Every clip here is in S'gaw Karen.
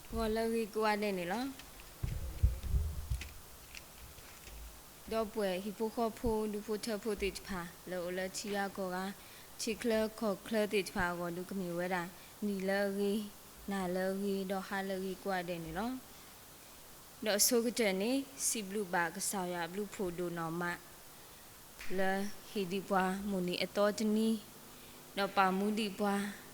ဂီၤလၢအဂ့ၤကိးဂၤဒဲးန့ၣ်လီၤ. ဒီပုၢ်ဝဲၢ်ဟံၣ်ဖိဃီဖိ ဒူဖိထၢဖိသ့ၣ်တဖၣ် လၢအိၣ်လၢထံဂၤကီၢ်ဂၤ, ထံချၢကီၢ်ချၢသ့ၣ်တဖၣ်အဂီၢ် ဒုးကမ့ၢ်ဝဲဒၣ် နံၤလၢအဂ့ၤ, နၤလၢအဂ့ၤ, ဒီးဟါလၢအဂ့ၤကိးဂၤဒဲးန့ၣ်လီၤ. ဒီးအဆိကတၢၢ်န့ၣ် စံးဘျုးဘၣ်ကစၢ်ယွၤအဘျုးဖှိၣ်ဒိၣ်နီၢ်မး လၢဟ့ၣ်ဒံးပှၤမိၢ်နံၤအသီတနံၤ, ဒီးပာ်မူဒံးပှၤ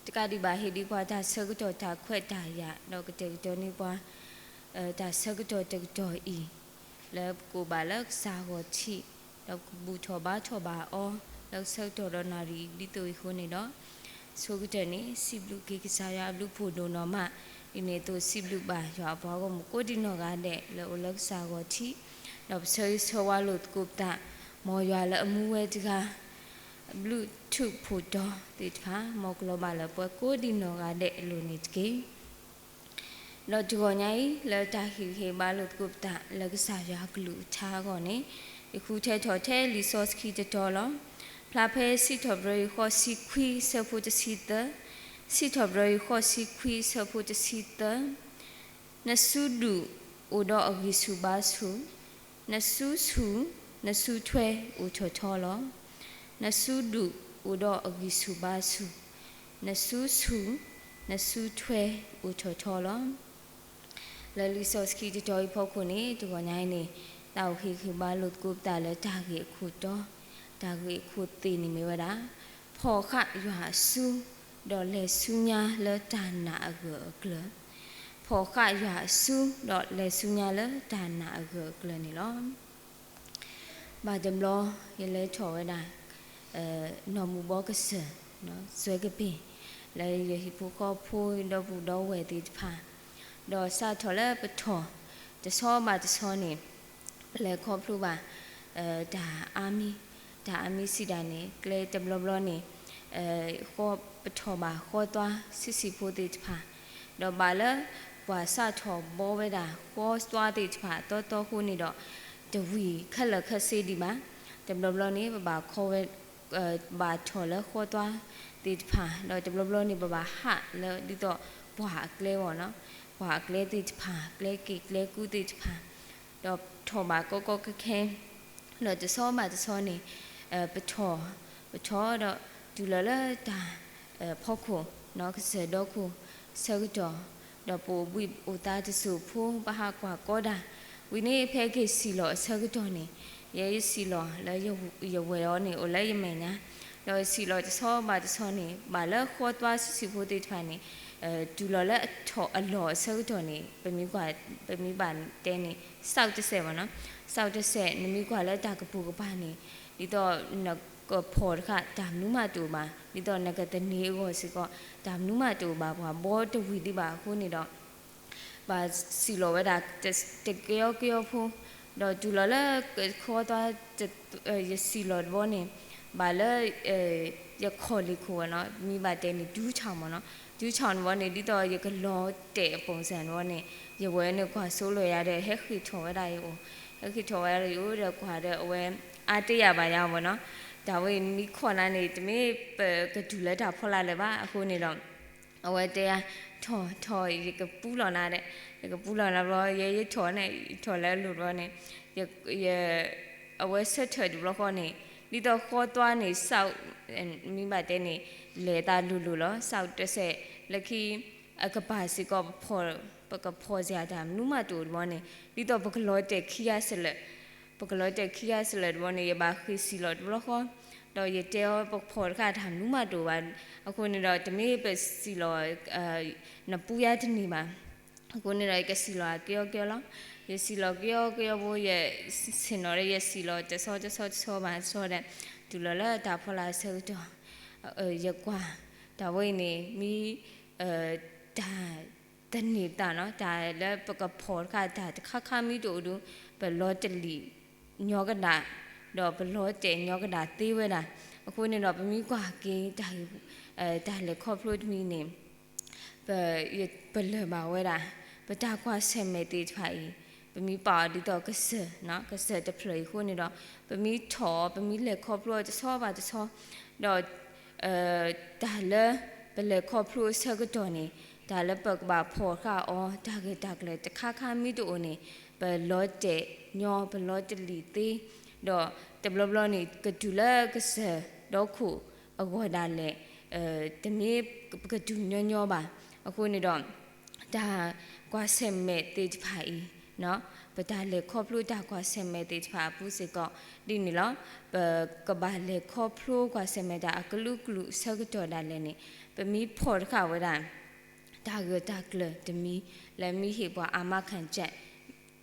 တကးဒံးဘၣ် ဟ့ၣ်ဒံးပှၤတၢ်ဆၢကတီၢ်တၢ်ခွဲးတၢ်ယာ် ဒီးကတဲာ်ကတီၤန့ၢ်ပှၤ တၢ်ဆၢကတီၢ်တကတီၢ်အံၤ လၢပကအိၣ်ဘၣ်လၢကစၢ်ဂီၤထံး, ဒီးကဘူၣ်ထီၣ်ဘါထီၣ်ဘၣ်အီၤ လၢကဆၢကတီၢ်ဒီးနၣ်ရံၣ်ဒ်သိးအံၤအဃိန့ၣ်ဒီး, အဆိကတၢၢ်န့ၣ် စံးဘျုးက့ၤကစၢ်ယွၤအဘျုးဖှိၣ်ဒိၣ်နီၢ်မး, ဒ်န့ၣ်အသိးစံးဘျုးဘၣ်ယွၤအပှၤဂီၢ်မုၢ်ကိးဒံးနီၢ်ဂၤဒဲး လၢအိၣ်လၢကစၢ်ဂီၤထံး, ဒီးပဆၢဂ့ၤဆၢဝါလိာ်သကိးပသး, မ်ယွၤလၢအမူဝဲတဂၤ ဘျုးထူးဖှိၣ်တီၤသ့ၣ်တဖၣ် မ်ကလီၤဘၣ်လၢပှၤကိးဒံးနီၢ်ဂၤဒဲးအလိၤန့ၣ်တက့ၢ်. ဒီးတဂီၤညါအံၤ လၢတၢ်ဟ့ၣ်ဂံၢ်ဟ့ၣ်ဘါလိာ်သကိးပသး လၢကစၢ်ယွၤကလုၢ်ကထါအဂီၢ်န့ၣ်, ယဃုထၢထီၣ်ထဲလံာ်စီဆှံတတီၤလီၤ. ဖျါဖဲစံးထီၣ်ပတြၢၤယွၤဃိးဆံခွံအဆၢဖိတဆံသၢ, စံးထီၣ်ပတြၢၤယွၤဃိးဆံခွံအဆၢဖိတဆံသၢ နစုဒုၣ်အိၣ်ဒီးအဂံၢ်ဆူၣ်ဘါဆူၣ်, နစုဆူၣ် နစုထွဲအိၣ်ထီၣ်ထီလီၤ. နစုဒုၣ်အိၣ်ဒီးအဂံၢ်ဆူၣ်ဘါဆူၣ်, နစုဆူၣ် နစုထွဲအိၣ်ထီၣ်ထီလီၤ. လၢလံာ်စီဆှံတတီၤအံၤအဖီခိၣ်န့ၣ် တဂီၤညါအံၤန့ၣ် သးအိၣ်ဟ့ၣ်ဂံၢ်ဟ့ၣ်ဘါလိာ်သကိးပသးလၢတၢ်ဂ့ၢ်အခိၣ်တီ, တၢ်ဂ့ၢ်အခိၣ်သ့ၣ်န့ၣ်မ့ၢ်ဝဲဒၣ်, ဖီၣ်ဃာ်ယွၤအစု ဒီးလဲၤဆူညါလၢတၢ်နာ်အဂၢၢ်အကျၢၤ, ဖီၣ်ဃာ်ယွၤအစု ဒီးလဲၤဆူညါလၢတၢ်နာ်အဂၢၢ်အကျၢၤန့ၣ်လီၤ. ဘၣ်တဘျီ ယလဲၤထီၣ်ဝဲဒၣ် နီၢ်မုၢ်ဘီကစၢၢ် စွဲကပ့ၤ လၢယဟံၣ်ဖိဃီဖိဒီပုၢ်ဒီဝဲၢ်သ့ၣ်တဖၣ်, ဒီးစးထီၣ်လၢပထီၣ် တဆီဘၣ်တဆီန့ၣ် ပလဲၤခီဖျိဘၣ် တၢ်အါမံၤ, တၢ်အါမံၤစံးဒၣ်န့ၣ် ကျဲတဘျီဘျီန့ၣ် ဃီပထီၣ်ဘၣ်ဃီသွါဆံးဆံးဖိသ့ၣ်တဖၣ်, ဒီးဘၣ်လၢပှၤစးထီၣ်ဘီဝဲဒၣ်ဃီသွါသ့ၣ်တဖၣ်အသီသီအဃိန့ၣ်ဒီး တဝံၤခဲလၢာ်ခဲဆ့ဒံးဘၣ်. တဘျီဘျီန့ၣ် ပဘၣ်ခီဝဲ ဘၣ်ထီၣ်လၢဃီသွါသ့ၣ်တဖၣ်, ဒီးတဘျီဘျီန့ၣ် ပဘၣ်ဟးလၢဒ်သိးပှၢ်အကျဲအဂီၢ်နီၤ, ပှၢ်အကျဲသ့ၣ်တဖၣ်, ကျဲက့ၤကျဲကူသ့ၣ်တဖၣ်, ဒီးထီၣ်ဘၣ်ကီကီခဲခဲ ဒီးတဆီဘၣ်တဆီန့ၣ် ပထီၣ်, ပထီၣ်ဒီးတုၤလီၤလၢတၢ်ဖီခိၣ်နီၤ, ကစၢၢ်ဒီခိၣ်အဆၢကတီၢ်, ဒီးပအိၣ်ဘှံးအိၣ်သါတစိၢ်ဖိ ပဟးကွၢ်ကီဒၣ်, ဝံၤန့ၣ် ဖဲက့ၤစံၣ်လီၤအဆၢကတီၢ်န့ၣ် ယဲယစံၣ်လီၤလၢယဝဲၢ်အီၤန့ၣ် အိၣ်လၢယမဲာ်ညါ, ဒီးစံၣ်လီၤတဆီဘၣ်တဆီန့ၣ် ဘၣ်လၢဃီသွါဆံးဆံးဖိသ့ၣ်တဖၣ်န့ၣ် တုၤလီၤလၢအထီၣ်အလီၢ်အဆၢကတီၢ်န့ၣ် ပမ့ၢ်ကွၢ်, ပမ့ၢ်ဘၣ်တဲန့ၣ် စးတစဲးမ့ၢ်နီၤ, စးတစဲး နမ့ၢ်ကွၢ်လၢတၢ်ကပိာ်ကပၤန့ၣ် ဒ်သိးနကဖီၣ်တဃာ် တၢ်မနုၤမးတအိၣ်ဘၣ်, ဒ်သိးနကသန့ၤအဂီၢ်စ့ၢ်ကီး တၢ်မနုၤမးတအိၣ်ဘၣ်, ပှၤဘီတဝံၤဒံးဘၣ်အဃိန့ၣ်ဒီး ဘၣ်စံၣ်လီၤဝဲဒၣ် တကယီကယီဖိ, ဒီးတုၤလီၤလၢဃီသွါ ယစံၣ်လီၤတဘျီန့ၣ် ဘၣ်လၢ ယခီၣ်လ့ၣ်ခိၣ်ဝဲနီၤ, မ့ၢ်ဘၣ်တဲန့ၣ် ဒူထီၣ်မ့ၢ်နီၤ, ဒူထီၣ်တဘျီန့ၣ် ဒ်သိးယကလီၤတဲာ်အပိၣ်စၢ်တဘျီန့ၣ် ယဝဲၢ်န့ၣ်ကွၢ်စိလီၤယၤဒီး ဟဲဃ့ၢ်ထီၣ်ဝဲဒၣ်ယအိၣ်, ဟဲဃ့ၢ်ထီၣ်ဝဲဒၣ်ယအိၣ်ဒီးကွၢ်ဒီးအဝဲ အါတယၢ်ဘၣ်ယၤဝဲနီၤ, တၢ်ဝဲအံၤနမ့ၢ်ခီၣ်နၤန့ၣ် တမ့ၢ်ပကတုၤလၢတၢ်ဖီလာ်လၢၤဘၣ်အဃိန့ၣ်ဒီး အဝဲတဲယၤ ထီၣ်ထီၣ် ယကပူလီၤနၤဒီး, ယကပူလီၤနၤဘျီ ယဲယထီၣ်န့ၣ် ယထီၣ်လၢအလိၤတဘျီန့ၣ် အဝဲဆၢထၢၣ်တဘျီဃီန့ၣ် ဒ်သိးဃီသွါန့ၣ် စး မ့ၢ်ဘၣ်တဲန့ၣ် လဲၤသးလိၤလိၤလီၤ. စးတစဲးလၢခံ အကပၤစ့ၢ်ကီး ပကဖီၣ်စ့ၢ်တၢ်မနုၤမးတအိၣ်တဘျီန့ၣ် ဒ်သိးပကလီၤတဲာ်ခံဂၤစလၢာ် ပကလီၤတဲာ်ခံဂၤစလၢာ်တဘျီန့ၣ် ယဘၣ်ဃ့ၢ်စံၣ်လီၤတဘျီဃီ, ဒီးယတဲအီၤ ပကဖီၣ်တဃာ်တၢ်မနုၤမးတအိၣ်ဘၣ်. အဃိန့ၣ်ဒီး တမ့ၢ်ပစံၣ်လီၤ နပူၤယါတန့ၢ်ဘၣ်. အဃိန့ၣ်ဒီး ယကစံၣ်လီၤကယီကယီလီၤ. ယစံၣ်လီၤကယီကယီဖိ ယဆ့ၣ်နီၤဒီး ယစံၣ်လီၤတဆီတဆီတဆီဘၣ်တဆီဒီး တုၤလီၤလၢတၢ်ဖီလာ်အဆၢကတီၢ် ယကွၢ် တၢ်ဝဲအံၤန့ၣ် မ့ၢ် တၢ် သန့ၤသးနီၤ, တၢ်လၢပကဖီၣ်တဃာ်တၢ်တခါခါမ့ၢ်တအိၣ်ဒီး ပလီၤတလံာ်ညီကဒၣ်, ဒီးပလီၤတဲာ်ညီကဒၣ်သ့ဝဲဒၣ်. အဃိန့ၣ်ဒီး ပမ့ၢ်ကွၢ်က့ၤ တၢ်လဲၤခီဖျိတမံၤန့ၣ် ပ ပလၢၢ်ဘၣ်ဝဲဒၣ် ပတၢ်ကွၢ်ဆၢၣ်မဲာ်သ့ၣ်တဖၣ်အံၤ ပမ့ၢ်ပာ်အီၤဒ်သိးကစၢၢ်, ကစၢၢ်တဖျၢၣ်အံၤအဃိန့ၣ်ဒီး ပမ့ၢ်ထီၣ်အီၤ ပမ့ၢ်လဲၤခီဖျိအီၤတဆီဘၣ်တဆီ ဒီး တၢ်လၢပလဲၤခီဖျိအဆၢကတီၢ်န့ၣ် တၢ်လၢပကဘၣ်ဖီၣ်ဃာ်အီၤ တၢ်ဂ့ၢ်တၢ်ကျၢၤတခါခါမ့ၢ်တအိၣ်န့ၣ် ပလီၤတဲာ်ညီ ပလီၤတလံာ်သ့, ဒီးတဘျီဘျီန့ၣ် ကတုၤလၢကစၢၢ်ဒီခိၣ်အဂီၢ်ဒၣ်လဲာ် တမ့ၢ်ပကတုၤညီညီဘၣ်. အဃိန့ၣ်ဒီး တၢ်ကွၢ်ဆၢၣ်မဲာ်သ့ၣ်တဖၣ်အံၤ ပတၢ်လဲၤခီဖျိတၢ်ကွၢ်ဆၢၣ်မဲာ်သ့ၣ်တဖၣ်အပူၤစ့ၢ်ကီး ဒ်န့ၣ်လီၤ. ပကဘၣ်လဲၤခီဖျိကွၢ်ဆၢၣ်မဲာ်တၢ်အကလုာ်ကလုာ်အဆၢကတီၢ်ဒၣ်လဲာ်န့ၣ် ပမ့ၢ်ဖီၣ်ဃာ်ဝဲဒၣ် တၢ်ဂ့ၢ်တၢ်ကျၢၤတမံၤ လၢမ့ၢ်ဟ့ၣ်ပှၤအာမခံချက်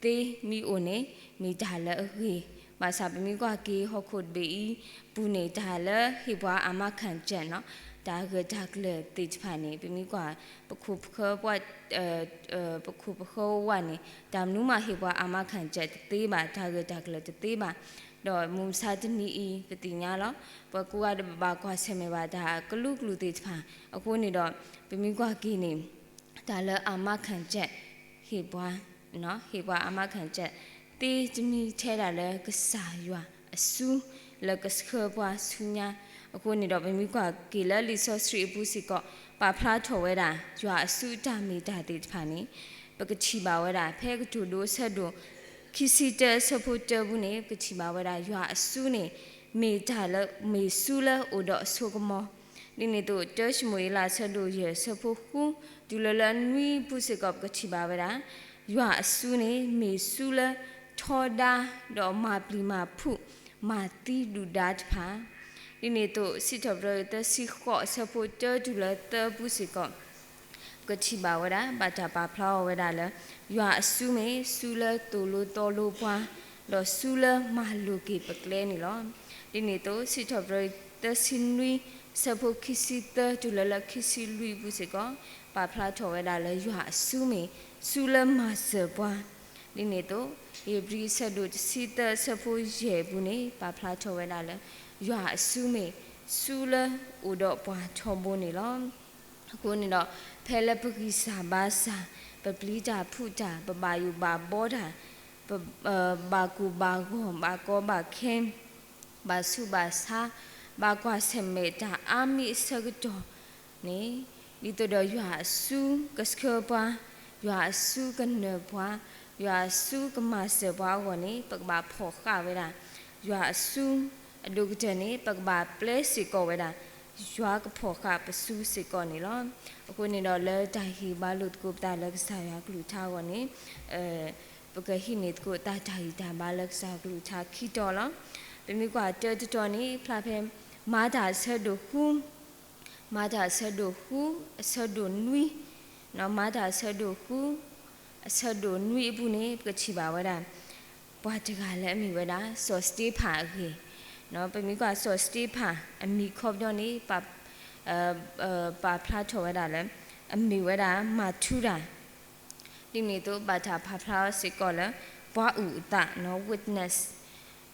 သ့မ့ၢ်အိၣ်န့ၣ် မ့ၢ်တၢ်လၢအဂ့ၤ, ဘၣ်ဆၣ်ပမ့ၢ်ကွၢ်က့ၤဟီၣ်ခိၣ်တဘ့ၣ်အံၤပူၤန့ၣ် တၢ်လၢဟ့ၣ်ပှၤအာမခံချက်န့ၣ် တၢ်ဂ့ၢ်တၢ်ကျၢၤသ့ၣ်တဖၣ်န့ၣ် ပမ့ၢ်ကွၢ် ပခိၣ်ပဃၢ ပခိၣ်ပဃၢဝဲန့ၣ် တၢ်မနုၤမးဟ့ၣ်ပှၤအာမခံချက်တသ့ဘၣ်. တၢ်ဂ့ၢ်တၢ်ကျၢၤတသ့ဘၣ်. ဒီးမုၢ်မဆါတနံၤအံၤ ပသ့ၣ်ညါလီၤ ပှၤကိးဂၤဒဲးဘၣ်ကွၢ်ဆၢၣ်မဲာ်ဘၣ်တၢ်ကလုာ်ကလုာ်သ့ၣ်တဖၣ် အဃိန့ၣ်ဒီး ပမ့ၢ်ကွၢ်က့ၤန့ၣ် တၢ်လၢအာမခံချက် ဟ့ၣ်ပှၤ ဟ့ၣ်ပှၤအာမခံချက်သ့တမံၤထဲဒၣ်လၢကစၢ်ယွၤအစု လၢကဆှၢပှၤဆူညါ. အဃိန့ၣ်ဒီး ပမ့ၢ်ကွၢ်က့ၤလၢလံာ်စီဆှံအပူၤစ့ၢ်ကီး ပာ်ဖျါထီၣ်ဝဲဒၣ် ယွၤအစုအတၢ်မ့ၢ်တၢ်သ့ၣ်တဖၣ်န့ၣ် ပကထံၣ်ဘၣ်ဝဲဒၣ် ဖဲကတိၤဒိအဆၢဒိၣ်ခံဆံတၢအဆၢဖိတၢပူၤန့ၣ် ပကထံၣ်ဘၣ်ဝဲဒၣ် ယွၤအစုန့ၣ် မ့ၢ်တၢ်လၢ မ့ၢ်စုလၢအိၣ်ဒီးအစိကမီၤ ဒ်န့ၣ်အသိး တၢၡမူၤအ့လးအဆၢဒိၣ်ယဲၢ်အဆၢဖိဃု တုၤလၢလၢနွံပူၤစ့ၢ်ကီး ပကထံၣ်ဘၣ်ဝဲဒၣ် ယွၤအစုန့ၣ် မ့ၢ်စုလၢထီဒါ ဒီးမၤပျံၤမၤဖုး မၤသံဒုၣ်ဒါတဖၣ် ဒ်န့ၣ်အသိး စံးထီၣ်ပတြၢၤသၢဆံဃိးအဆၢဖိတၢတုၤလၢသၢပူၤစ့ၢ်ကီး ပကထံၣ်ဘၣ်ဝဲဒၣ် ဘၣ်တၢ်ပာ်ဖျါအီၤဝဲဒၣ်လၢ ယွၤအစုမ့ၢ် စုလၢသိၣ်လိသီလိပှၤ ဒီးစုလၢမၤလိာ်က့ၤပကျဲန့ၣ်လီၤ. ဒ်န့ၣ်အသိး စံးထီၣ်ပတြၢၤသၢဆံနွံ ဆၢဖိခံဆံသၢတုၤလၢလၢခံဆံလွံၢ်ပူၤစ့ၢ်ကီး ပာ်ဖျါထီၣ်ဝဲဒၣ်လၢ ယွၤအစုမ့ၢ် စုလၢမၤစၢၤပှၤ ဒ်န့ၣ်အသိး ဧ့ၤဘြံၤအဆၢဒိၣ်တဆံသၢအဆၢဖိယဲၢ်ပူၤန့ၣ် ပာ်ဖျါထီၣ်ဝဲဒၣ်လၢ ယွၤအစုမ့ၢ် စုလၢအိၣ်ဒီးပှၤထီဘိန့ၣ်လီၤ. အဃိန့ၣ်ဒီး ဖဲလၢပဂံၢ်စၢ်ဘါစၢ်, ပပျံၤတၢ်ဖုးတၢ်, ပဘၣ်ယိၣ်ဘၣ်ဘီတၢ်, ပဘၣ်ကိၢ်ဘၣ်ဂီၤ, ဘၣ်ကီဘၣ်ခဲ, ဘၣ်ဆူးဘၣ်ဆါ, ဘၣ်ကွၢ်ဆၢၣ်မဲာ်တၢ်အါမံၤအဆၢကတီၢ်န့ၣ်, ဒ်သိးဒီးယွၤအစုကဆှၢပှၤ, ယွၤအစုကနၢၤပှၤ, ယွၤအစုကမၤစၢၤပှၤအဂီၢ်န့ၣ် ပကဘၣ်ဖီၣ်ဃာ်ဝဲဒၣ် ယွၤအစု အဒိၣ်ကတၢၢ်န့ၣ် ပကဘၣ်ပျဲစ့ၢ်ကီးဝဲဒၣ် ယွၤကဖီၣ်ဃာ်ပစုစ့ၢ်ကီးန့ၣ်လီၤ. အဃိန့ၣ်ဒီးလၢတၢ်ဟ့ၣ်ဘါလိာ်သကိးပသးလၢကစၢ်ယွၤကလုၢ်ကထါအဂီၢ်န့ၣ်, ပကဟံးန့ၢ်သကိးသးတၢ်ဂံၢ်တၢ်ဘါလၢကစၢ်ယွၤကလုၢ်ကထါခံတီၤလီၤ. ပမ့ၢ်ကွၢ်တၢတတီၤန့ၣ် ဖျါဖဲ မၤတၢ်အဆၢဒိၣ်ဃု မၤတၢ်အဆၢဒိၣ်ဃု အဆၢဒိၣ်နွံ, မၤတၢ်အဆၢဒိၣ်ဃု အဆၢဒိၣ်နွံအပူၤန့ၣ် ပကထံၣ်ဘၣ်ဝဲဒၣ် ပှၤတဂၤလၢအမ့ၢ်ဝဲဒၣ် စီၤစတ့ဖၣ်အဂ့ၢ်, ပမ့ၢ်ကွၢ်စီၤစတ့ဖၣ်အမံၤခီပညီန့ၣ် ပာ်ဖျါထီၣ်ဝဲဒၣ်လၢ အမ့ၢ်ဝဲဒၣ် မၤထူရၤ ဒ်န့ၣ်အသိး ဘၣ်တၢ်ပာ်ဖျါစ့ၢ်ကီးလၢ ပှၤအုၣ်အသး witness,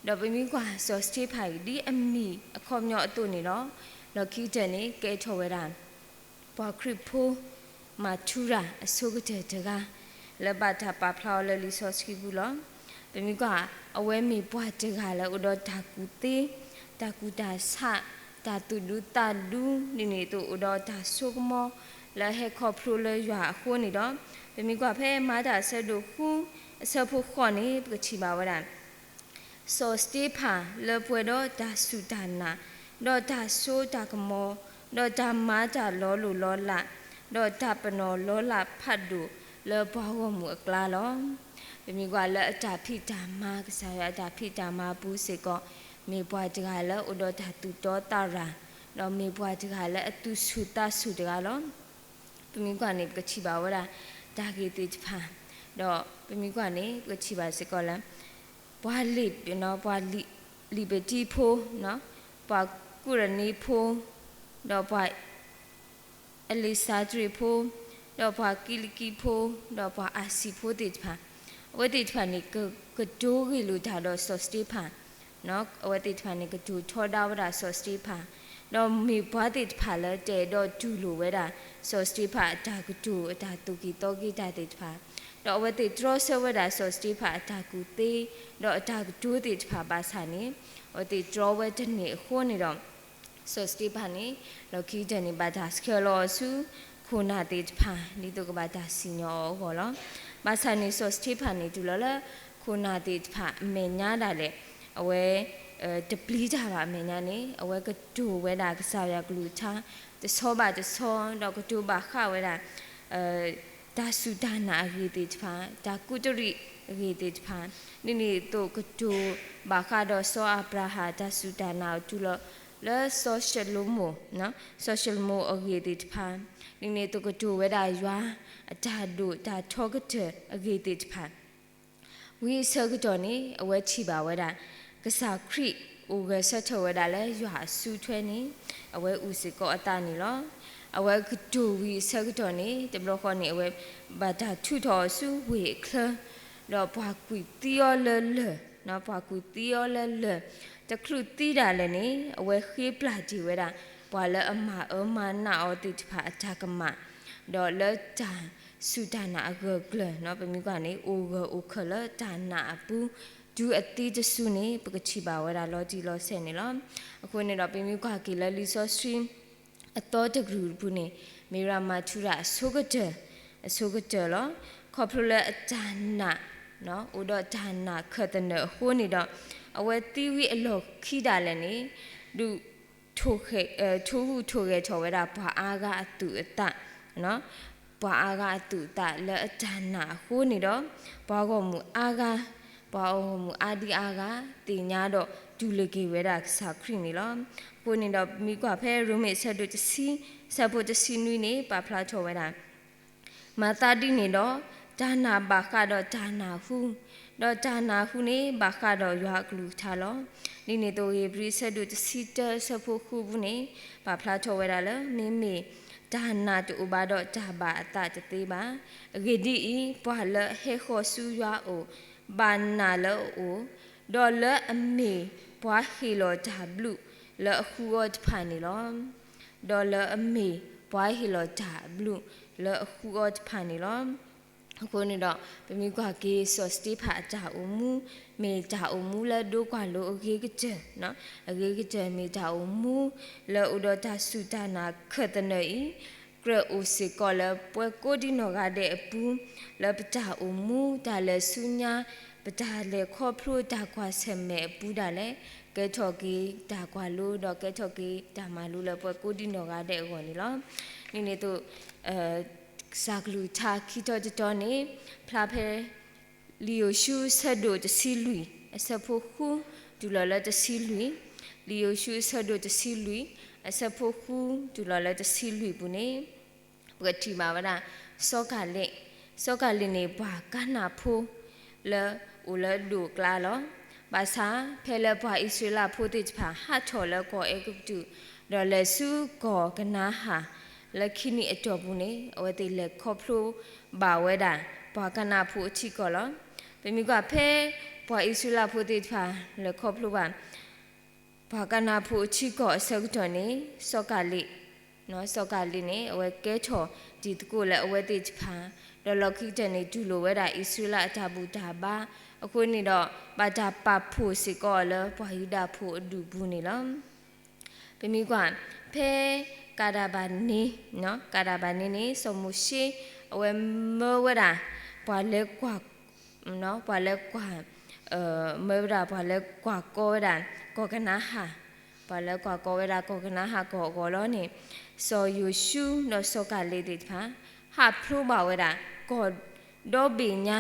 ဒီးပမ့ၢ်ကွၢ်စီၤစတ့ဖၣ်အံၤ ဒ်အမံၤအခီပညီအသိးန့ၣ်လီၤ. လီၢ်ခံကတၢၢ်န့ၣ် ကဲထီၣ်ဝဲဒၣ် ပှၤခရံာ်ဖိ မၤထူရၤအဆိကတၢၢ်တဂၤ လၢဘၣ်တၢ်ပာ်ဖျါအီၤလၢလံာ်စီဆှံပူၤလီၤ. ပမ့ၢ်ကွၢ် အဝဲမ့ၢ်ပှၤတဂၤလၢအိၣ်ဒီးတၢ်ကူၣ်သ့, တၢ်ကူၣ်တၢ်ဆး, တၢ်သူၣ်ဒူသးဒူ ဒ်န့ၣ်အသိး အိၣ်ဒီးတၢ်ဆိကမိၣ် လၢဟဲခီဖျိလၢယွၤအဃိန့ၣ်ဒီး ပမ့ၢ်ကွၢ်ဖဲမၤတၢ်အဆၢဒိၣ်ဃု အဆၢဖိဃိးန့ၣ် ပကထံၣ်ဘၣ်ဝဲဒၣ် စီၤစတ့ဖၣ်လၢပှဲၤဒီးတၢ်စူၢ်တၢ်နာ်, ဒီးတၢ်စိတၢ်ကမီၤ, ဒီးတၢ်မၤတၢ်လီၤလိၢ်လီၤလး, ဒီးတၢ်ပနီၣ်လီၤလးဖးဒိၣ်လၢပှၤဂီၢ်မုၢ်အကျါလီၤ. ပမ့ၢ်ကွၢ်လၢအတၢ်ဖံးတၢ်မၤ ကစၢ်ယွၤအတၢ်ဖံးတၢ်မၤအပူၤစ့ၢ်ကီး မ့ၢ်ပှၤတဂၤလၢအိၣ်ဒီးတၢ်သူၣ်တီသးရၤ, ဒီးမ့ၢ်ပှၤတဂၤလၢအသူၣ်ဆူၣ်သးဆူၣ်တဂၤလီၤ. ပမ့ၢ်ကွၢ်န့ၣ် ပကထံၣ်ဘၣ်ဝဲဒၣ် တၢ်ဂ့ၢ်သ့ၣ်တဖၣ်, ဒီးပမ့ၢ်ကွၢ်န့ၣ် ပကထံၣ်ဘၣ်စ့ၢ်ကီးလၢ ပှၤလံာ်, ပှၤလံာ်ပတံဖိ, ပှၤကူရနံဖိ, ဒီးပှၤ အ့လ့းစၤတရ့းဖိ, ဒီးပှၤကံလကံဖိ, ဒီးပှၤအၤစံၤဖိသ့ၣ်တဖၣ်, အဝဲသ့ၣ်တဖၣ်န့ၣ် ကတိၤဂ့ၢ်လိာ်တၢ်ဒီးစီၤစတ့ဖၣ်, အဝဲသ့ၣ်တဖၣ်န့ၣ် ကတိၤထီဒါဝဲဒၣ်စီၤစတ့ဖၣ်, ဒီးမ့ၢ်ပှၤသ့ၣ်တဖၣ်လၢတအဲၣ်ဒိးတူၢ်လိာ်ဝဲဒၣ် စီၤစတ့ဖၣ်အတၢ်ကတိၤ အတၢ်သူၣ်က့ၤသီက့ၤတၢ်သ့ၣ်တဖၣ်, ဒီးအဝဲသ့ၣ်တြီဆၢဝဲဒၣ်စီၤစတ့ဖၣ်အတၢ်ကူၣ်သ့, ဒီးအတၢ်ကတိၤသ့ၣ်တဖၣ်ဘၣ်ဆၣ်န့ၣ်, အဝဲသ့ၣ်တြီဝဲတန့ၢ်အဃိန့ၣ်ဒီး စီၤစတ့ဖၣ်န့ၣ် လီၢ်ခံကတၢၢ်န့ၣ် ဘၣ်တၢ်ဆှၢလီၤအီၤဆူ ခိၣ်နၢ်သ့ၣ်တဖၣ် ဒ်သိးကဘၣ်တၢ်စံၣ်ညီၣ်အီၤအဂီၢ်လီၤ. ဘၣ်ဆၣ်န့ၣ် စီၤစတ့ဖၣ်န့ၣ် တုၤလီၤလၢ ခိၣ်နၢ်သ့ၣ်တဖၣ်အမဲာ်ညါဒၣ်လဲာ် အဝဲ တပျံၤတၢ်ဘၣ်အမဲာ်ညါန့ၣ် အဝဲကတိၤဝဲဒၣ်ကစၢ်ယွၤကလုၢ်ကထါ တဆီဘၣ်တဆီ ဒီးကတိၤဘၣ်ဃးဝဲဒၣ် တၢ်စူၢ်တၢ်နာ်အဂ့ၢ်သ့ၣ်တဖၣ်, တၢ်ကူးတရံးအဂ့ၢ်သ့ၣ်တဖၣ်, ဒ်န့ၣ်အသိးကတိၤဘၣ်ဃးဒီးစီၤအၤဘြၤဟၣ် တၢ်စူၢ်တၢ်နာ်အီၤတုၤလီၤလၢစီၤၡလိၤမိၣ်, စီၤၡလိၤမိၣ်အဂ့ၢ်သ့ၣ်တဖၣ်, ဒ်န့ၣ်အသိးကတိၤဝဲဒၣ်ယွၤအတၢ်ဒိၣ်တၢ်ထီကတၢၢ်အဂ့ၢ်သ့ၣ်တဖၣ် ဝံၤအဆၢကတီၢ်န့ၣ် အဝဲထံၣ်ဘၣ်ဝဲဒၣ် ကစၢ်ခရံာ်အိၣ်ဂၢၢ်ဆၢထၢၣ်ဝဲဒၣ်လၢယွၤအစုထွဲန့ၣ် အဝဲအုၣ်စ့ၢ်ကီးအသးန့ၣ်လီၤ. အဝဲကတိၤဝံၤအဆၢကတီၢ်န့ၣ် တဘျီဃီန့ၣ် အဝဲဘၣ်တၢ်ထုးထီၣ်အီၤဆူဝ့ၢ်အချၢ, ဒီးပှၤကွံာ်သံအီၤလၢလၢၢ်, ပှၤကွံာ်သံအီၤလၢလၢၢ်, တချုးသံဒၣ်လဲာ်န့ၣ် အဝဲဃ့ပျၢ်တ့ၢ်ဝဲဒၣ် ပှၤလၢအမၤအၢမၤနးအီၤသ့ၣ်တဖၣ်အတၢ်ကမၣ်, ဒီးလၢတၢ်စူၢ်တၢ်နာ်အဂၢၢ်ကျၢၤ ပမ့ၢ်ကွၢ်န့ၣ် အိၣ်ဂၢၢ်အိၣ်ခၢၣ်လၢတၢ်နာ်အပူၤ တုၤအသံတစုန့ၣ် ပကထံၣ်ဘၣ်ဝဲဒၣ်လီၤတံၢ်လီၤဆဲးန့ၣ်လီၤ. အဃိန့ၣ်ဒီး ပမ့ၢ်ကွၢ်က့ၤလၢလံာ်စီဆှံ အသီတကတြူၢ်တပူၤန့ၣ် မ့ၢ်ဝဲဒၣ်မၤထူရၤအဆိကတၢၢ်, အဆိကတၢၢ်လီၤ. ခီဖျိလၢအတၢ်နာ် အိၣ်ဒီးတၢ်နာ်ခၢၣ်သနၢၣ်အဃိန့ၣ်ဒီး အဝဲသံဝံၤအလီၢ်ခံဒၣ်လဲာ်န့ၣ် ဒုး ထိၣ်ဟူးထိၣ်ဂဲၤထီၣ်ဝဲဒၣ်ပှၤအါဂၤအသူၣ်အသး, ပှၤအါဂၤအသူၣ်အသးလၢအတၢ်နာ်အဃိန့ၣ်ဒီး ပှၤဂီၢ်မုၢ်အါဂၤ, ပှၤဂီၢ်မုၢ်အါဒံအါဂၤ သ့ၣ်ညါဒီးတူၢ်လိာ်က့ၤဝဲဒၣ်ကစၢ်ခရံာ်န့ၣ်လီၤ. အဃိန့ၣ်ဒီး ပမ့ၢ်ကွၢ်ဖဲရိမ့ၤအဆၢဒိၣ်တဆံ အဆၢဖိတဆံနွံန့ၣ် ပာ်ဖျါထီၣ်ဝဲဒၣ် မၤသးဒ်န့ၣ်ဒီး တၢ်နာ်ဘၣ်ဃးဒီးတၢ်နၢ်ဟူ, ဒီးတၢ်နၢ်ဟူန့ၣ် ဘၣ်ဃးဒီးယွၤအကလုၢ်ကထါလီၤ. ဒ်န့ၣ်အသိး ဧ့ၤဘြံၤအဆၢဒိၣ်တဆံတၢ အဆၢဖိဃုပူၤန့ၣ် ပာ်ဖျါထီၣ်ဝဲဒၣ်လၢ မ့မ့ၢ်တၢ်နာ်တအိၣ်ဘၣ်ဒီးတၢ်ဘၣ်အသးတသ့ဘၣ်. အဂ့ၢ်ဒ်အံၤ, ပှၤလၢအဟဲဃီၤဆူယွၤအအိၣ် ဘၣ်နာ်လၢအအိၣ်, ဒီးလၢအမ့ၢ်ပှၤဟ့ၣ်လီၤတၢ်ဘျုးလၢအဃုအီၤတဖၣ်န့ၣ်လီၤ. ဒီးလၢအမ့ၢ်ပှၤဟ့ၣ်လီၤတၢ်ဘျုးလၢအဃုအီၤတဖၣ်န့ၣ်လီၤ. အဃိန့ၣ်ဒီး ပမ့ၢ်ကွၢ်က့ၤ စီၤစတ့ဖၣ်အတၢ်အိၣ်မူ မ့ၢ်တၢ်အိၣ်မူလၢဒိကွၢ်လိအဂ့ၤကတၢၢ်, အဂ့ၤကတၢၢ်မ့ၢ်တၢ်အိၣ်မူလၢအိၣ်ဒီးတၢ်စူၢ်တၢ်နာ်ခၢၣ်သနၢၣ်အံၤ ကြၢးအိၣ်စ့ၢ်ကီးလၢပှၤကိးဒံနီၢ်ဂၤဒဲးအပူၤ, လၢပတၢ်အိၣ်မူ တၢ်လဲၤဆူညါ ပတၢ်လဲၤခီဖျိတၢ်ကွၢ်ဆၢၣ်မဲာ်အပူၤဒၣ်လဲာ် ကဲထီၣ်က့ၤတၢ်ကွၢ်လိ ဒီးကဲထီၣ်က့ၤတၢ်မၤလိလၢပှၤကိးဒံနီၢ်ဂၤဒဲးအဂီၢ်န့ၣ်လီၤ. ဒ်န့ၣ်အသိး ကစၢ်ကလုၢ်ကထါခံထီတတီၤန့ၣ် ဖျါဖဲ လံာ်ယိၤၡူအဆၢဒိၣ်တဆံလွံၢ် အဆၢဖိဃု တုၤလီၤလၢတဆံလွံၢ်, လံာ်ယိၤၡူအဆၢဒိၣ်တဆံလွံၢ် အဆၢဖိဃု တုၤလီၤလၢတဆံလွံၢ်ပူၤန့ၣ် ပကထံၣ်ဘၣ်ဝဲဒၣ် စီၤကၤလ့း, စီၤကၤလ့းန့ၣ် ပှၤကနၣ်ဖိလၢအိၣ်လၢဒိၣ်အကျါလီၤ. ဘၣ်ဆၣ် ဖဲလၢပှၤအံၣ်စရ့လးဖိသ့ၣ်တဖၣ် ဟးထီၣ်လၢကီၢ်အဲၤကူပတူး ဒီးလဲၤဆူကီၢ်ကနၤအၣ် လၢခံနံၣ်အတီၢ်ပူၤန့ၣ် အဝဲသ့ၣ်လဲၤခီဖျိဘၣ်ဝဲဒၣ် ပှၤကနၣ်ဖိအထံကီၢ်လီၤ. ပမ့ၢ်ကွၢ်ဖဲ ပှၤအံၣ်စရ့လးဖိသ့ၣ်တဖၣ် လဲၤခီဖျိဘၣ် ပှၤကနၣ်ဖိအထံကီၢ်အဆၢကတီၢ်န့ၣ် စီၤကၤလ့း, စီၤကၤလ့းန့ၣ် အဝဲကဲထီၣ်တံၤသကိးလၢအဝဲသ့ၣ်တဖၣ်, ဒီးလီၢ်ခံကတၢၢ်န့ၣ် တူၢ်လိာ်ဝဲဒၣ်အံၣ်စရ့လးအတၢ်ဘူၣ်တၢ်ဘါ, အဃိန့ၣ်ဒီး ဘၣ်တၢ်ပာ်ဖှိၣ်စ့ၢ်ကီးအီၤလၢပှၤယူဒၤဖိအဒူၣ်ပူၤန့ၣ်လီၤ. ပမ့ၢ်ကွၢ် ဖဲကၤဒၤဘၤန့ၣ်, ကၤဒၤဘၤန့ၣ်န့ၣ် စီၤမိၤၡ့ အဝဲမၢဝဲဒၣ် ပှၤလဲၤကွၢ် ပှၤလဲၤကွၢ်, မၢဝဲဒၣ်ပှၤလဲၤကွၢ်ကီဝဲဒၣ် ကီၢ်ကနၤအၣ်, ပှၤလဲၤကွၢ်ကီဝဲဒၣ်ကီၢ်ကနၤအၣ်ကီၢ်အဂီၢ်လီၤန့ၣ်, စီၤယိၤၡူဒီးစီၤကၤလ့းသ့ၣ်တဖၣ် ဟးဖျိဘၣ်ဝဲဒၣ် ကီၢ်ဒီဘ့ၣ်ညါ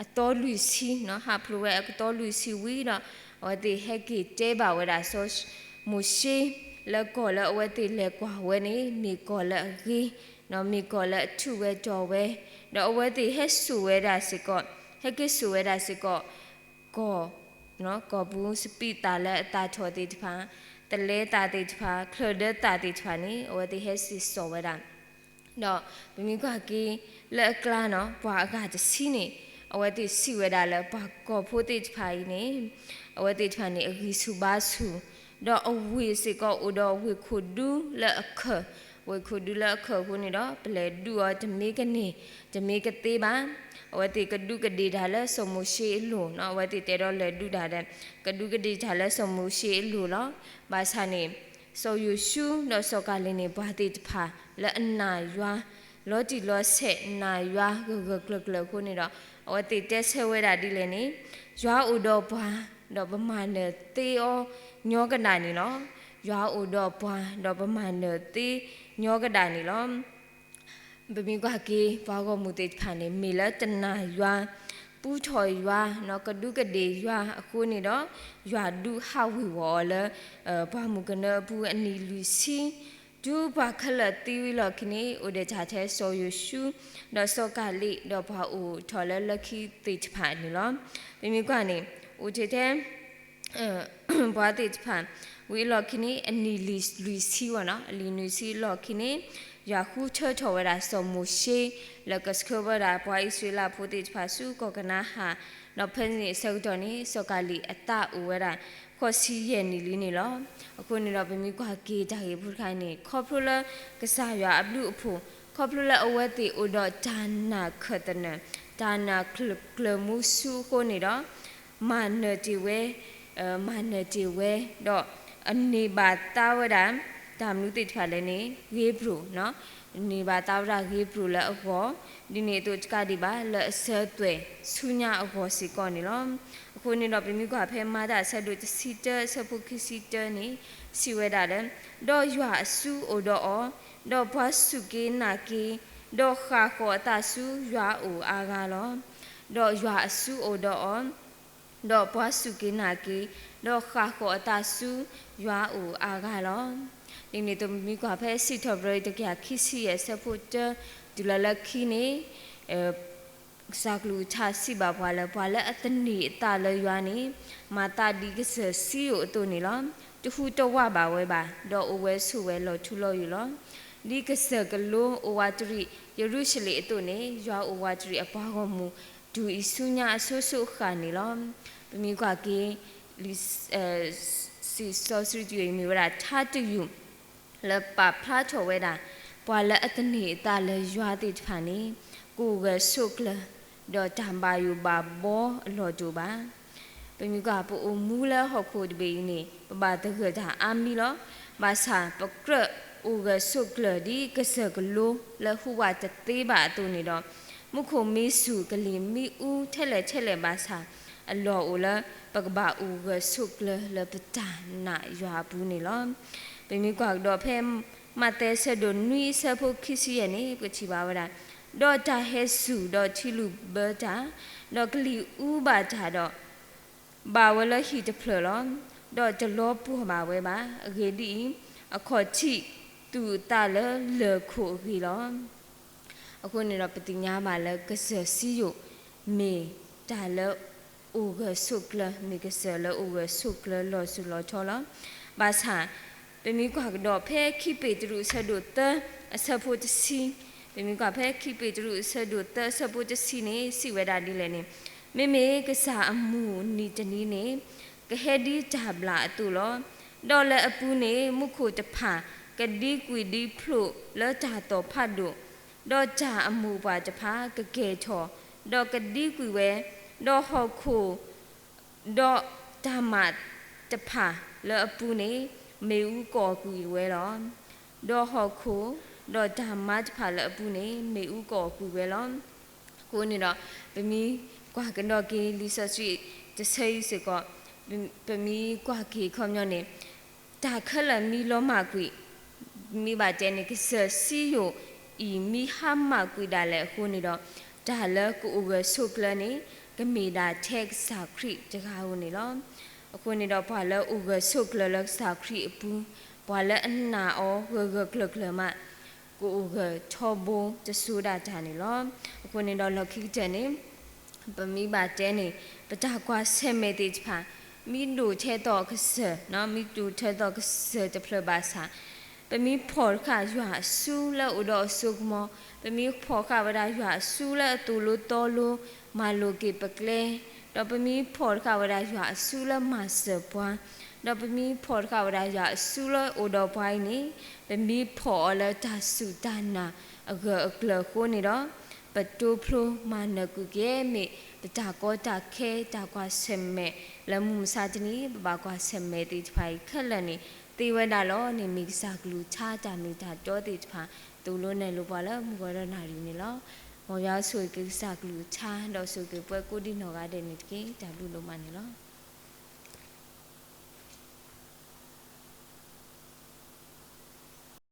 အသီလွံၢ်ဆံ, ဟးဖျိဝဲအသီလွံၢ်ဆံဝံၤဒီး အဝဲသ့ၣ်ဟဲက့ၤတဲဘၣ်ဝဲဒၣ်စီၤမိၤၡ့ လၢကီၢ်လၢအဝဲသ့ၣ်လဲၤကွၢ်ဝဲန့ၣ် မ့ၢ်ကီၢ်လၢအဂ့ၤ, မ့ၢ်ကီၢ်လၢအထူးဝဲတီၤဝဲ, ဒီးအဝဲသ့ၣ်ဟဲစိာ်ဝဲဒၣ်စ့ၢ်ကီး, ဟဲက့ၤစိာ်ဝဲဒၣ်စ့ၢ်ကီး ကီၢ်, ကီၢ်ပူၤစပံးသၣ်လၢအသၣ်ထီၣ်သ့ၣ်တဖၣ်, သလဲသၣ်သ့ၣ်တဖၣ်, ချၢၣ်ဒၢသၣ်သ့ၣ်တဖၣ်န့ၣ် အဝဲသ့ၣ်ဟဲစိာ်ဝဲဒၣ် ဒီးပမ့ၢ်ကွၢ်က့ၤလၢအကျါန့ၣ် ပှၤအဂၤတဆံန့ၣ် အဝဲသ့ၣ်စံးဝဲဒၣ်လၢပှၤကီၢ်ဖိသ့ၣ်တဖၣ်အံၤန့ၣ် အဝဲသ့ၣ်တဖၣ်န့ၣ် အဂံၢ်ဆူၣ်ဘါဆူၣ်, ဒီးအဝ့ၢ်စ့ၢ်ကီးအိၣ်ဒီးဝ့ၢ်ခိၣ်ဒူလၢအခၢၣ်, ဝ့ၢ်ခိၣ်ဒူလၢအခၢၣ်အဃိန့ၣ်ဒီး ပလဲၤဒုးအီၤတမ့ၢ်ကန့ၢ် တမ့ၢ်ကသ့ဘၣ်. အဝဲသ့ၣ်ကဒူးကဒ့ၣ်တၢ်လၢစီၤမိၤၡ့အလိၤန့ၣ်, အဝဲသ့ၣ်တဲဒီးလဲၤဒုးတၢ်ဒီး ကဒူးကဒ့ၣ်တၢ်လၢစီၤမိၤၡ့အလိၤလီၤ. ဘၣ်ဆၣ်န့ၣ် စီၤယိၤၡူဒီးစီၤကၤလ့းန့ၣ် ပှၤသ့ၣ်တဖၣ် လၢအနာ်ယွၤ လီၤတံၢ်လီၤဆဲး နာ်ယွၤဂၢၢ်ဂၢၢ်ကျၢၤကျၢၤအဃိန့ၣ်ဒီး အဝဲသ့ၣ်တဲဆၢဝဲဒၣ်ဒ်လဲၣ်န့ၣ်, ယွၤအိၣ်ဒီးပှၤ ဒီးပမၤနၢၤသ့အီၤညီကဒၣ်န့ၣ်လီၤ. ယွၤအိၣ်ဒီးပှၤ ဒီးပမၤနၢၤသ့ညီကဒၣ်န့ၣ်လီၤ. ပမ့ၢ်ကွၢ်က့ၤ ပှၤဂီၢ်မုၢ်သ့ၣ်တဖၣ်န့ၣ် မ့ၢ်လၢတနာ်ယွၤ, ပူထီၣ်ယွၤ, ကဒူးကဒ့ၣ်ယွၤအဃိန့ၣ်ဒီး, ယွၤဒုးဟးဝ့ၤဝီၤအီၤလၢ ပှၢ်မုၢ်ကနၢအပူၤအနံၣ်လွံၢ်ဆံ, တုၤပှၤခဲလၢာ်သံဝံၤလီၢ်ခံန့ၣ် အိၣ်ဒီးတၢ်ထဲစီၤယိၤၡူ, ဒီးစီၤကၤလံး, ဒီးပှၤအိၣ်ထီၣ်လၢလၢခံသ့ၣ်တဖၣ်န့ၣ်လီၤ. ပမ့ၢ်ကွၢ်န့ၣ် အိၣ်ထဲထဲ ပှၤသ့ၣ်တဖၣ် ဝံၤအလီၢ်ခံန့ၣ် အနံၣ်လွံၢ်ဆံဝဲနီၤ, အနံၣ်လွံၢ်ဆံအလီၢ်ခံန့ၣ် ယွၤဃုထၢထီၣ်ဝဲဒၣ်စီၤမိၤၡ့ လၢကဆှၢဝဲဒၣ်ပှၤအံၣ်စရ့လးဖိသ့ၣ်တဖၣ်ဆူကီၢ်ကနၤအၣ်, ဒီးဖဲန့ၣ်အဆၢကတီၢ်န့ၣ် စီၤကၤလံးအသးအိၣ်ဝဲဒၣ် ဃိးဆံယဲၢ်နံၣ်လံန့ၣ်လီၤ. အဃိန့ၣ်ဒီး ပမ့ၢ်ကွၢ်က့ၤတၢ်ဂ့ၢ်ဖိတခါန့ၣ် ခီဖျိလၢကစၢ်ယွၤအဘျုးအဖှိၣ်, ခီဖျိလၢအဝဲသ့ၣ်အိၣ်ဒီးတၢ်နာ်ခၢၣ်သနၢၣ်, တၢ်နာ်ကျၢၤမူဆူအဃိန့ၣ်ဒီး မၤနၢၤတ့ၢ်ဝဲ, မၤနၢၤတ့ၢ်ဝဲ, ဒီးအန့ၢ်ဘၣ်သါဝဲဒၣ် တၢ်မနုၤသ့ၣ်တဖၣ်လဲၣ်န့ၣ် ဂ့ၤပျိၢ်, န့ၢ်ဘၣ်သါဝဲဒၣ်ဂ့ၤပျိၢ်လၢအဂီၢ်, ဒ်န့ၣ်အသိးတကးဒံးဘၣ် လၢအစၢၤသွဲၣ်ဆူညါအဂီၢ်စ့ၢ်ကီးန့ၣ်လီၤ. အဃိန့ၣ်ဒီး ပမ့ၢ်ကွၢ်ဖဲမၤတၢ်အဆၢဒိၣ်တဆံတၢ အဆၢဖိခံဆံတၢန့ၣ် စံးဝဲဒၣ်လၢ ဒီးယွၤအစုအိၣ်ဒီးအီၤ, ဒီးပှၤစူၢ်က့ၤနာ်က့ၤ, ဒီးဃၣ်ဃီၤအသးဆူယွၤအအိၣ်အါဂၤလီၤ. ဒီးယွၤအစုအိၣ်ဒီးအီၤ, ဒီးပှၤစူၢ်က့ၤနာ်က့ၤ, ဒီးဃၣ်ဃီၤအသးဆူယွၤအအိၣ်အါဂၤလီၤ. ဒ်န့ၣ်အသိး ပမ့ၢ်ကွၢ်ဖဲစံးထီၣ်ပတြၢၤတကယၤခံဆံယဲၢ် အဆၢဖိတၢ တုၤလီၤလၢခံန့ၣ် ကစၢ်ကလုၢ်ကထါစံးဘၣ်ပှၤလၢ ပှၤလၢအသန့ၤအသးလၢယွၤန့ၣ် မၤသးဒ်ကစၢၢ်စံယိၣ်အသိးန့ၣ်လီၤ. တဟူးတဝးဘၣ်ဝဲဘၣ်, ဒီးအိၣ်ဝဲဆိးဝဲလီၤထူလီၤယိာ်လီၤ. ဒ်ကစၢၢ်ကလိအိၣ်ဝးတရံးယရူၤၡလ့ၣ်အသိးန့ၣ် ယွၤအိၣ်ဝးတရံးအပှၤဂီၢ်မုၢ် တုၤအံၤဆူညါအစိၤစိၤအဃၣ်န့ၣ်လီၤ. ပမ့ၢ်ကွၢ်က့ၤ စံးစီဆှံတယုၢ်အံၤ မ့ၢ်ဝဲဒၣ်ထါတယုၢ် လၢပာ်ဖျါထီၣ်ဝဲဒၣ် ပှၤလၢအသန့ၤအသးလၢယွၤသ့ၣ်တဖၣ်န့ၣ် ကအိၣ်ဂၢၢ်ဆိးကျၢၤ ဒီးတၢ်ဘၣ်ယိၣ်ဘၣ်ဘီအလီၢ်တအိၣ်ဘၣ်. ပမ့ၢ်ကွၢ် ပအိၣ်မူလၢဟီၣ်ခိၣ်တဘ့ၣ်အံၤန့ၣ် ပဘၣ်သဂၢၢ်တၢ်အါမံၤလီၤ. ဘၣ်ဆၣ် ပကြၢးအိၣ်ဂၢၢ်ဆိးကျၢၤဒ်ကစၢၢ်ကလိလၢဟူးဝးတသ့ဘၣ်အသိးန့ၣ်ဒီး မူခိၣ်မ့ၢ်စူၢ်ကလံၤမ့ၢ်အူထဲလဲၣ်ထဲလဲၣ်ဘၣ်ဆၣ် အလီၢ်အိၣ်လၢ ပကဘၣ်အိၣ်ဂၢၢ်ဆိးကျၢၤလၢပတၢ်နာ်ယွၤအပူၤန့ၣ်လီၤ. ပမ့ၢ်ကွၢ်ကဒီးဖဲ မးသဲအဆၢဒိၣ်နွံအဆၢဖိခံဆံယဲၢ်န့ၣ် ပကထံၣ်ဘၣ်ဝဲဒၣ်, ဒီးတၢ်ဟဲစူၢ်ဒီးထံလုၢ်ဘၢတၢ်, ဒီးကလံၤအူဘၣ်တၢ်ဒီး ဘၣ်ဝဲလၢဟံၣ်တဖျၢၣ်လီၤ. ဒီးတလီၤပှီၢ်ဘၣ်ဝဲဘၣ်. အဂ့ၢ်ဒ်အံၤ, အခီၣ်ထံးသူၣ်အသးလၢလၢၢ်ခိၣ်အဂ့ၢ်လီၤ. အဃိန့ၣ်ဒီး ပသ့ၣ်ညါဘၣ်လၢကစၢၢ်စံယိၣ် မ့ၢ်တၢ်လၢအိၣ်ဂၢၢ်ဆိးကျၢၤ, မ့ၢ်ကစၢၢ်လၢအိၣ်ဂၢၢ်ဆိးကျၢၤလီၤစိၤလီၤထီလီၤ. ဘၣ်ဆၣ် ပမ့ၢ်ကွၢ်ကဒီးဖဲခံပ့းတရူးအဆၢဒိၣ်သၢအဆၢဖိတဆံ, ပမ့ၢ်ကွၢ်ဖဲခံပ့းတရူးအဆၢဒိၣ်သၢအဆၢဖိတဆံန့ၣ် စံးဝဲဒၣ်ဒ်လဲၣ်န့ၣ်, မ့မ့ၢ်ကစၢ်အမုၢ်နံၤတနံၤန့ၣ် ကဟဲဒ်တၢ်ဘျၣ်အသိးလီၤ. ဒီးလၢအပူၤန့ၣ် မူခိၣ်တဖၣ် ကဒံကွံာ်ဒ်ဖျိးလၢတၢ်သီၣ်ဖးဒိၣ်, ဒီးတၢ်အမိၢ်ပှၢ်တဖၣ် ကကဲၤထီၣ်, ဒီးကဒံကွံာ်ဝဲ, ဒီးဟီၣ်ခိၣ် ဒီးတၢ်မၤတဖၣ်လၢအပူၤန့ၣ် မ့ၣ်အူကအီၣ်ကွံာ်ဝဲလီၤ. ဒီးဟီၣ်ခိၣ်, ဒီးတၢ်မၤတဖၣ်လၢအပူၤန့ၣ် မ့ၣ်အူကအီၣ်ကွံာ်ဝဲလီၤ. အဃိန့ၣ်ဒီး ပမ့ၢ်ကွၢ်ကဒီးက့ၤလံာ်စီဆှံတဆၢအံၤစ့ၢ်ကီး, ပမ့ၢ်ကွၢ်က့ၤအခီပညီန့ၣ် တၢ်ခဲလၢာ်မ့ၢ်လီၤမၢ်ကွံာ်, မ့ၢ်ဘၣ်တဲန့ၣ် ကစၢၢ်စံယိၣ်အံၤမ့ၢ်ဟါမၢ်ကွံာ်ဒၣ်လဲာ်အဃိန့ၣ်ဒီး, တၢ်လၢကအိၣ်ဂၢၢ်ဆိးကျၢၤန့ၣ် ကမ့ၢ်ဒၣ်ထဲကစၢ်ခရံာ်တဂၤဧိၤန့ၣ်လီၤ. အဃိန့ၣ်ဒီး ပှၤလၢအအိၣ်ဂၢၢ်ဆိးကျၢၤလၢကစၢ်ခရံာ်အပူၤ, ပှၤလၢအနာ်အီၤဂၢၢ်ဂၢၢ်ကျၢၤကျၢၤမး ကအိၣ်ဂၢၢ်ထီဘိတစိၤဒၣ်တၢ်န့ၣ်လီၤ. အဃိန့ၣ်ဒီး လီၢ်ခံကတၢၢ်န့ၣ် ပမ့ၢ်ဘၣ်တဲန့ၣ် ပတၢ်ကွၢ်ဆၢၣ်မဲာ်သ့ၣ်တဖၣ် မ့ၢ်ဒိၣ်ထဲသိးကစၢၢ်, မ့ၢ်ဒိၣ်ထဲသိးကစၢၢ်တဖျၢၣ်ဘၣ်ဆၣ်, ပမ့ၢ်ဖီၣ်တဃာ်ယွၤအစုလၢအအိၣ်ဒီးအစိကမီၤ, ပမ့ၢ်ဖီၣ်ဃာ်ဝဲဒၣ်ယွၤအစုလၢအသိၣ်လိသီလိ မၤလိာ်က့ၤပကျဲ, ဒီးပမ့ၢ်ဖီၣ်တဃာ်ဝဲဒၣ်ယွၤအစုလၢမၤစၢၤပှၤ, ဒီးပမ့ၢ်ဖီၣ်တဃာ်ဝဲဒၣ်ယွၤအစုလၢအိၣ်ဒီးပှၤအံၤန့ၣ်, ပမ့ၢ်ဖီၣ်အီၤလၢတၢ်စူၢ်တၢ်နာ်အဂၢၢ်အကျၢၤအဃိန့ၣ်ဒီး, ပတိဖျိမၤနၢၤကွံာ်က့ၤမ့ၢ်ပတၢ်ကီတၢ်ခဲ တၢ်ကွၢ်ဆၢၣ်မဲာ်လၢမုၢ်မဆါတနံၤ ပဘၣ်ကွၢ်ဆၢၣ်မဲာ်သ့ၣ်တဖၣ်အံၤခဲလၢာ်န့ၣ် သ့ဝဲဒၣ်လီၤန့ၣ် မ့ၢ်ကစၢ်ကလုၢ်ကထါတၢ်မ့ၢ်တၢ်တီသ့ၣ်တဖၣ် သိၣ်လိနဲၣ်လိပှၤလၢမုၢ်ဂီၤဒီးနၣ်ရံၣ်န့ၣ်လီၤ. မ်ယွၤဆိၣ်ဂ့ၤက့ၤကစၢ်ကလုၢ်ကထါ ဒီးဆိၣ်ဂ့ၤက့ၤပှၤကိးဒံနီၢ်ဂၤဒဲးန့ၣ်တက့ၢ်. တၢ်ဘျုးဒိၣ်မးန့ၣ်လီၤ.